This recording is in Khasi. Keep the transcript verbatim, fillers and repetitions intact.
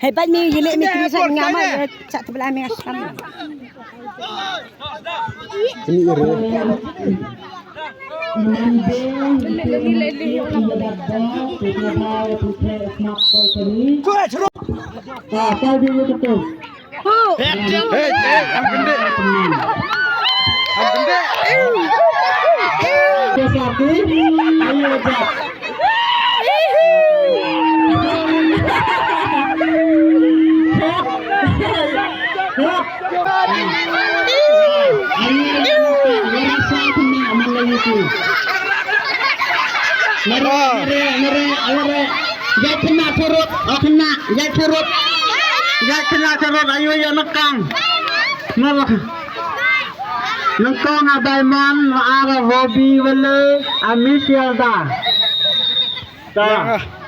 Hei, bad mi yele mi kini sa ngama ya chat tu bela mi asam. Ini iri. Hey, hey, ang gende. Ang gende. Ngare, ngare, ngare, ngare. Jai kena turut, oh kena, jai turut. Jai kena turut, ayo ya nekang. Nala. Nekang a Diamond, ma ara Robi wele, a Miss Yalda. Ta.